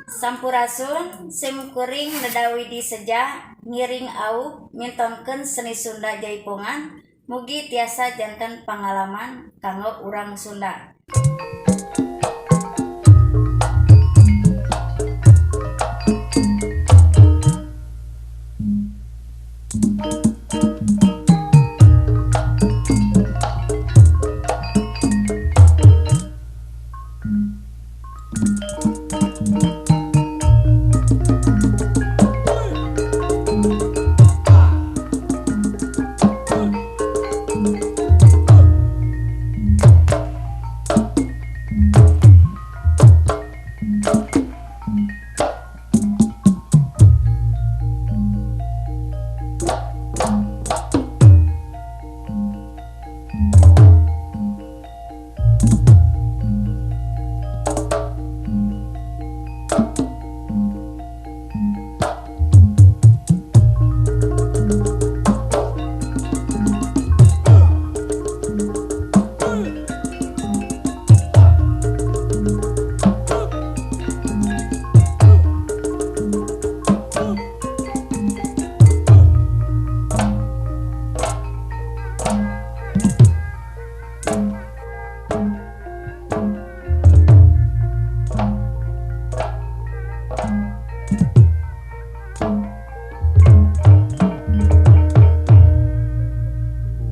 Sampurasun, simkuring Neda Widi Seja ngiring aub mintonkeun seni Sunda Jaipongan, mugi tiasa janten pangalaman kanggo urang Sunda.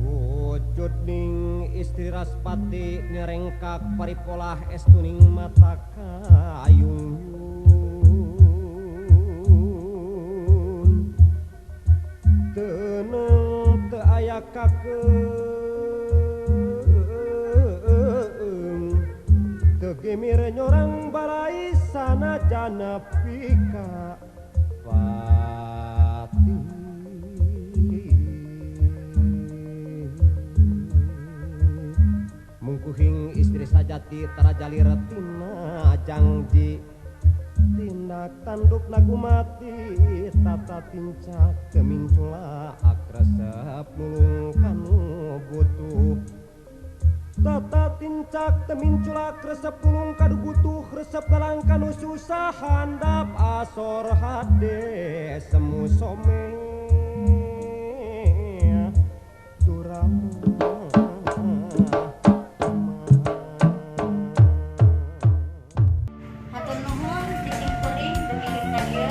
Wujudning istri Raspati nyerengkak paripolah estuning mata kayung yun teneng teu aya kakeung teu gemir nyorang balai sanajana pika pati. Mungkuhing istri sajati tarajalir tina jangji tindak tanduk nagumati tata tincak kemincula akresep nulung kanu butuh tata tincak temincula resep nulung kanu butuh resep ngalang kanu susah handap asor hade semu some turamu. Hatur nuhun ti simkuring dugi ka dieu.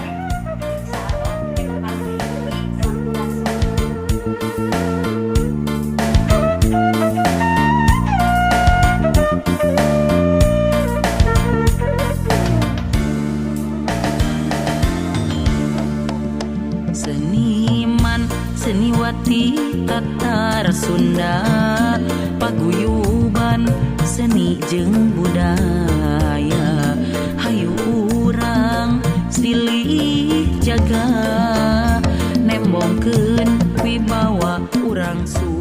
Salam tepang deui, sampurasun. Seniman seniwati Tatar Sunda, paguyuban seni jeung budaya, hayu urang silih jaga nembongkeun wibawa urang Sunda.